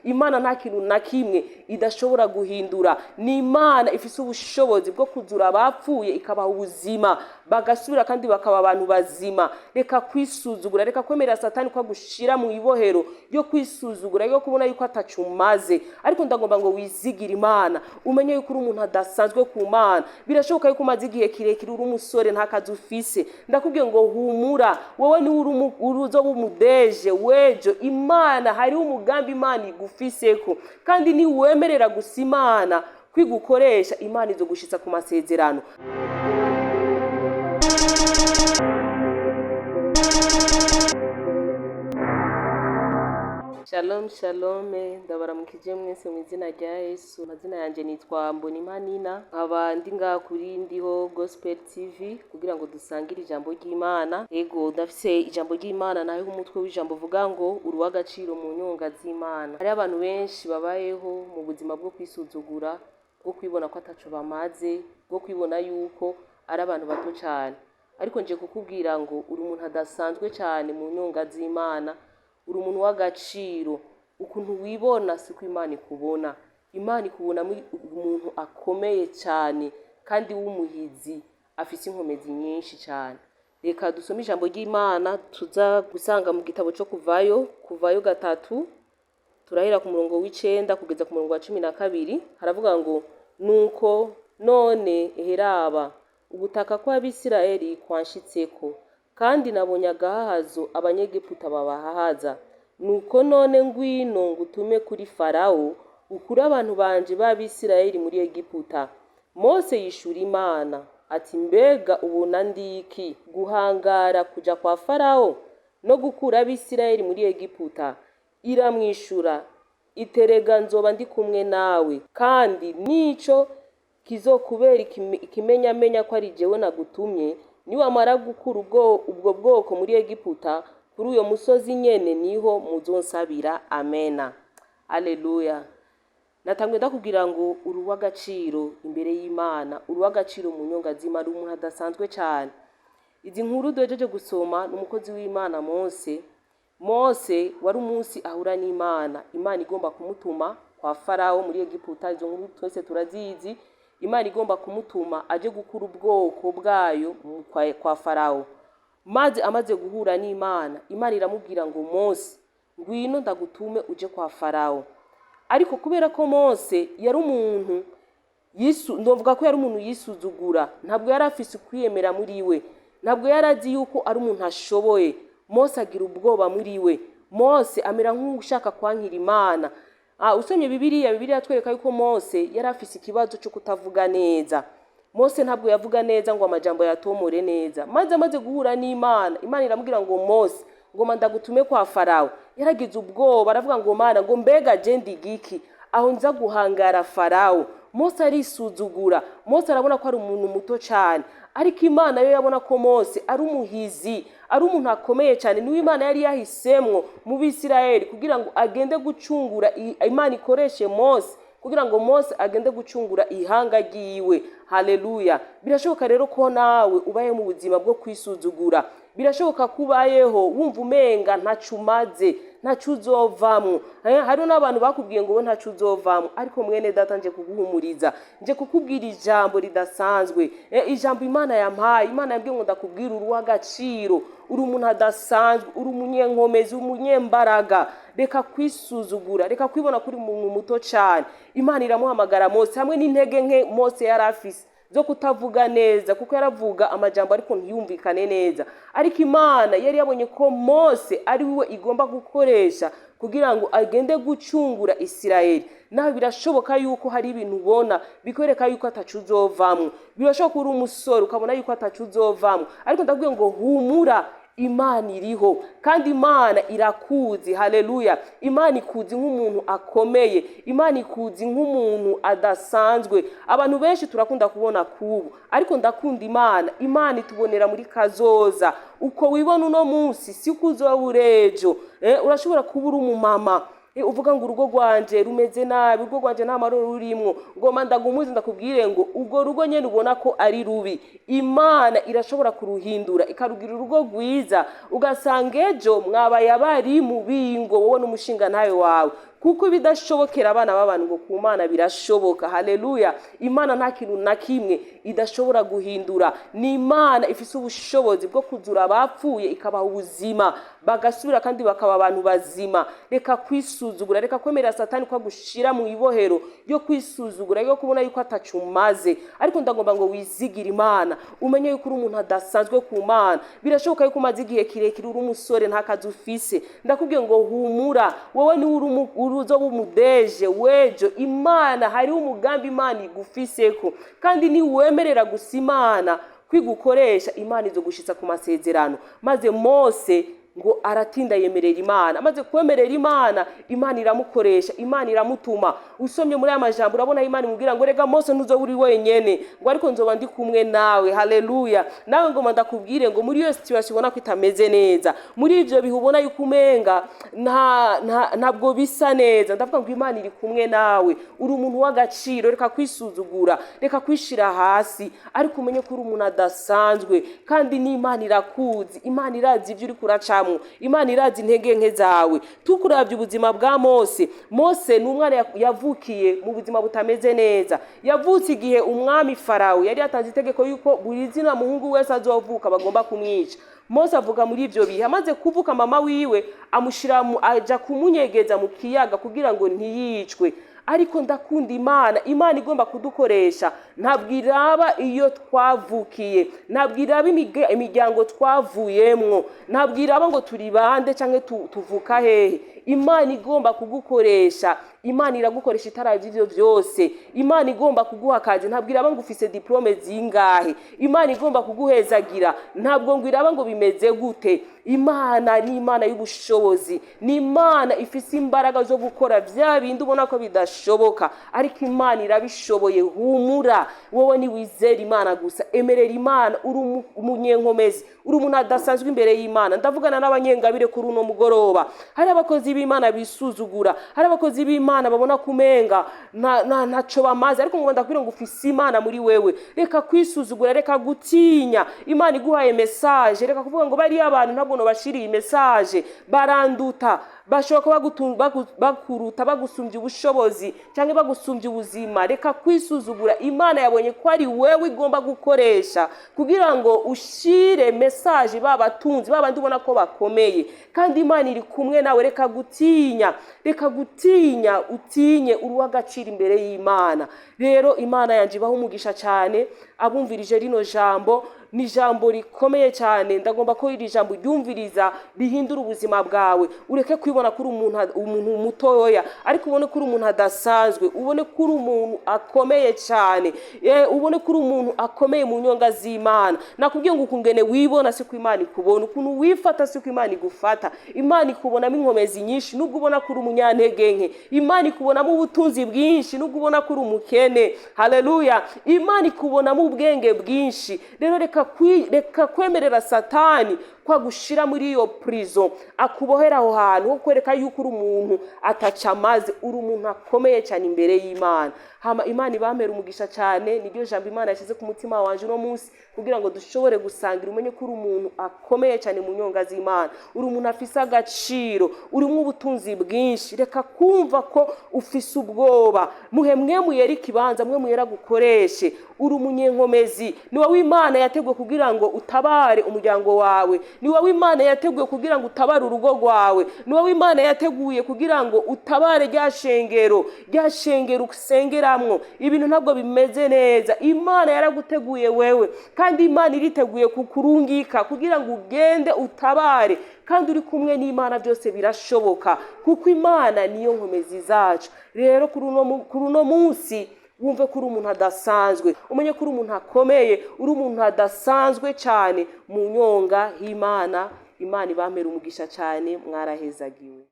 Imana nta kintu na kimwe idashobora guhindura. Ni Imana ifise ubushobozi bwo kuzura abapfuye, ikabaha ubuzima, bagasubira kandi bakaba abantu bazima. Reka kwisuzugura, reka kwemera Satani ko agushira mu ibohero ryo kwisuzugura, ryo kubona yuko ataco umaze. Ariko ndagomba ngo wizigire Imana, umenye yuko uri umuntu adasanzwe ku Mana. Birashoboka yuko umaze igihe kirekire uri umusore, nta kazi ufise. Ndakubwiye ngo humura, wowe niwe uzoba umudeje wejo. Imana, hariho umugambi Imana igufiseko, kandi niwemerera gusa Imana kwigukoresha, Imana izogushitsa ku masezerano. Shalom shalom, ndabaramukije mwese mu izina rya Yesu. Amazina yanjye nitwa Mbonimpa, nkaba ndi ngaha kuri Ndiho Gospel TV kugira ngo dusangire ijambo ry'Imana. Ego, ndafise ijambo ry'Imana, naho umutwe w'ijambo uvuga ngo uri uw'agaciro mu nyonga z'Imana. Hariho abantu benshi babayeho mu buzima bwo kwisuzugura, bwo kwibona ko ataco bamaze, bwo kwibona yuko ari abantu bato cyane. Ariko nje kukubwira ngo uri umuntu adasanzwe cyane mu nyonga z'Imana, uri umuntu w'agaciro. Ukuntu wibona siko Imana ikubona. Imana ikubona umuntu akomeye cyane kandi w'umuhizi, afise inkomezi nyinshi cyane. Reka dusome ijambo ry'Imana tuza gusanga mu gitabo cyo Kuvayo, Kuvayo 3, turahera ku murongo w'9 kugeza ku murongo wa 12. Haravuga ngo: "Nuko none eheraba, ubutaka kw'Abisirayeli kwanshitseko, kandi nabonye agahahazo Abanyegiputa babahahaza. Nuko none ngwino ngutume kuri Farawo, ukure abantu banje b'Abisirayeli muri Egiputa." Mose yishura Imana ati: "Mbega ubona ndiki guhangara kuja kwa Farawo no gukura Abisirayeli muri Egiputa?" Iramwishura iterega: "Nzoba ndi kumwe nawe, kandi nico kizokubera ikimenyamenya ko ari jewe nagutumye: niwamara gukura ubwo bwoko muri Egiputa, kuri uyo musozi nyene niho muzonsabira." Amena, aleluya. Natangwe ndakubwira ngo uri uw'agaciro imbere y'Imana, uri uw'agaciro mu nyonga z'Imana, uri umuntu adasanzwe cyane. Izi nkuru duhejeje gusoma ni umukozi w'Imana Mose. Mose wari umunsi ahura n'Imana, Imana igomba kumutuma kwa Farawo muri Egiputa. Izo nkuru twese turazizi. Imana igomba kumutuma aje gukura ubwoko bwayo kwa Farawo. Maze amaze guhura n'Imana, Imana iramubwira ngo: "Mose, ngwino ndagutume uje kwa Farawo." Ariko kubera ko Mose yari umuntu yisu, ndavuga ko yari umuntu yisuzugura, ntabwo yari afise ukwiyemera muri we, ntabwo yari azi yuko ari umuntu ashoboye. Mose agira ubwoba muri we, Mose amera nk'ushaka kwankira Imana. Usomye Bibiliya, Bibiliya atwereka yuko Mose yari afise ikibazo cyo kutavuga neza. Mose ntabwo yavuga neza ngo amajambo yatomore neza. Maze amaze guhura n'Imana, Imana iramubwira ngo: "Mose, ngoma ndagutume kwa Farawo." Yaragize ubwoba, aravuga ngo: "Mana, ngo mbega je ndi giki aho nza guhangara Farawo?" Mose arisuzugura, Mose arabona ko ari umuntu muto cyane. Ariko Imana yo yabona ko Mose ari umuhizi, ari umuntu akomeye cyane. Niwe Imana yari yahisemwo mu Bisirayeli kugira ngo agende gucungura, Imana ikoreshe Mose kugira ngo Mose agende gucungura ihanga ryiwe. Haleluya. Birashoboka rero ko nawe ubaye mu buzima bwo kwisuzugura. Birashoboka ko ubayeho wumva umenga ntaco umaze, ntaco uzovamwo. Hariho n'abantu bakubwiye ngo wowe ntaco uzovamwo. Ariko mwene data, nje kuguhumuriza, nje kukubwira ijambo ridasanzwe. Ijambo Imana yampaye, Imana yambwiye ngo ndakubwira: uri uw'agaciro, uri umuntu adasanzwe, uri umunyenkomezi, umunyembaraga. Reka kwisuzugura, reka kwibona kuri umuntu muto cyane. Imana iramuhamagara Mose hamwe n'intege nke Mose yari afise zo kutavuga neza, kuko yaravuga amajambo ariko ntiyumvikane neza. Ariko Imana yari yabonye ko Mose ari we igomba gukoresha kugira ngo agende gucungura Isirayeli. Nawe birashoboka yuko hari ibintu ubona bikwereka yuko atacu uzovamwo. Birashoboka uri umusore ukabona yuko atacu uzovamwo, ariko ndakubwiye ngo humura, Imana iriho kandi Imana irakuzi. Haleluya. Imana ikuzi nk'umuntu akomeye, Imana ikuzi nk'umuntu adasanzwe. Abantu benshi turakunda kubona kubu, ariko ndakunda Imana. Imana itubonera muri kazoza. Uko wibona uno munsi siko uzoba urejo. Urashobora kuba uri umumama, uvuga ngo urugo rwanje rumeze nabi, urugo rwanje nta maroro rurimwo. Ngoma ndagumuze ndakubwire ngo urwo rugo nyene ubona ko ari rubi, Imana irashobora kuruhindura ikarugira urugo rwiza, ugasanga ejo mwabaye abari mu bingo, wowe n'umushinga ntawe wawe. Kuko ibidashobokera abana b'abantu, ngo ku Mana birashoboka. Haleluya! Imana nta kintu na kimwe idashobora guhindura. Ni Imana ifise ubushobozi bwo kuzura abapfuye, ikabaha ubuzima, bagasubira kandi bakaba abantu bazima. Reka kwisuzugura, reka kwemerera Satani ko agushira mu ibohero ryo kwisuzugura, ryo kubona yuko atacu umaze. Ariko ndagomba ngo wizigire Imana, umenye yuko uri umuntu adasanzwe ku Mana. Birashoboka yuko umaze igihe kirekire uri umusore, nta kazi ufise. Ndakubwiye ngo humura, wowe niwe uri uzoba umudeje wejo. Imana, hariho umugambi Imana igufiseko, kandi niwemerera gusa Imana kwigukoresha, Imana izogushitsa ku masezerano. Maze Mose ngo aratinda yemerera Imana. Amaze kwemerera Imana, Imana iramukoresha, Imana iramutuma. Usomye muri aya majambo, urabona Imana imubwira ngo: "Rega Mose, ntuzoba uri wenyene," ngo, "ariko nzoba ndi kumwe nawe." Haleluya! Nawe ngoma ndakubwire ngo muri iyo situation ubona ko itameze neza, muri ivyo bihe ubona yuko umenga ntabwo bisa neza, ndavuga ngo Imana iri kumwe nawe. Uri umuntu w'agaciro. Reka kwisuzugura, reka kwishira hasi, ariko umenye ko uri umuntu adasanzwe, kandi n'Imana irakuzi. Imana irazi ibyo uri kuracamwo, Imana irazi intege nke zawe. Tukuravye ubuzima bwa Mose, Mose ni umwana yavukiye mu buzima butameze neza. Yavutse igihe umwami Farawo yari yatanze itegeko yuko buri zina muhungu wese azovuka bagomba kumwica. Mose avuga muri ivyo bihe. Amaze kuvuka, mama wiwe amushira aja kumunyegeza mu kiyaga kugira ngo ntiyicwe. Ariko ndakunda Imana. Imana igomba kudukoresha, ntabwo iraba iyo twavukiye, ntabwo iraba imiryango twavuyemwo, ntabwo iraba ngo turi bande canke tuvuka hehe. Imana igomba kugukoresha, Imana iragukoresha itaravye ivyo vyose. Imana igomba kuguha akazi, ntabwo iraba ngo ufise diplôme zingahe. Imana igomba kuguhezagira, ntabwo ngo iraba ngo bimeze gute. Imana ni Imana y'ubushobozi, ni Imana ifise imbaraga zo gukora vya bindi ubona ko bidashoboka, ariko Imana irabishoboye. Humura, wowe niwizera Imana gusa, emerera Imana. Uri umunyenkomezi, uri umuntu adasanzwe imbere y'Imana. Ndavugana n'abanyengabire kuri uno mugoroba. Hari abakozi b'Imana bisuzugura, hari abakozi b'Imana babona kumenga ntaco bamaze, ariko ngo ndakubwira ngo ufise Imana muri wewe. Reka kwisuzugura, reka gutinya. Imana iguhaye message, reka kuvuga ngo bariya abantu ntabwo nobashiriye message, baranduta. Bashobora kuba bakuruta, bagusumbya ubushobozi cyangwa bagusumbya ubuzima. Reka kwisuzugura. Imana yabonye ko ari wewe igomba gukoresha kugira ngo ushire message ba batunzi, ba bandi ubona ko bakomeye, kandi Imana iri kumwe nawe. Reka gutinya, reka gutinya, utinye uri uw'agaciro imbere y'Imana. Rero Imana yanjye ibaho umugisha cyane abumvirije rino jambo. Ni ijambo rikomeye cyane. Ndagomba ko iri jambo ryumviriza rihindura ubuzima bwawe. Ureke kwibona ko uri umuntu mutoya, ariko ubone ko uri umuntu adasanzwe, ubone ko uri umuntu akomeye cyane, ubone ko uri umuntu akomeye mu nyonga z'Imana. Nakubwiye ngo ukungene wibona si ko Imana ikubona, ukuntu wifata si ko Imana igufata. Imana ikubonamo inkomezi nyinshi nubwo ubona ko uri umunyantege nke. Imana ikubonamo ubutunzi bwinshi nubwo ubona ko uri umukene. Haleluya! Imana ikubonamo ubwenge bwinshi. Rero reka kwemerera Satani ko agushira muri iyo prison, akubohera aho hantu ho kwereka yuko uri umuntu ataca amaze. Uri umuntu akomeye cyane imbere y'Imana. Hama Imana ibamera umugisha cyane. Niryo jambo Imana yashyize ku mutima wanje uno munsi kugira ngo dushobore gusangira. Umenye ko uri umuntu akomeye cyane mu nyonga z'Imana, uri umuntu afise agaciro, urimo ubutunzi bwinshi. Reka kumva ko ufise ubwoba. Muhe mwe muyera ikibanza, mwe muyera gukoreshe. Uri umunyenkomezi. Ni wowe Imana yateguye kugira ngo utabare umuryango wawe, ni wowe Imana yateguye kugira ngo utabare urugo rwawe, ni wowe Imana yateguye kugira ngo utabare rya shengero, rya shengero usengeramwo. Ibintu ntabwo bimeze neza. Imana yaraguteguye wewe, kandi Imana iriteguye kukurungika kugira ngo ugende utabare. Kandi uri kumwe n'Imana byose birashoboka, kuko Imana niyo nkomezi zacu. Rero kuri uno munsi wumve ko uri umuntu adasanzwe, umenye ko uri umuntu akomeye, uri umuntu adasanzwe cyane mu nyonga y'Imana. Imana ibamera umugisha cyane. Mwarahezagiwe.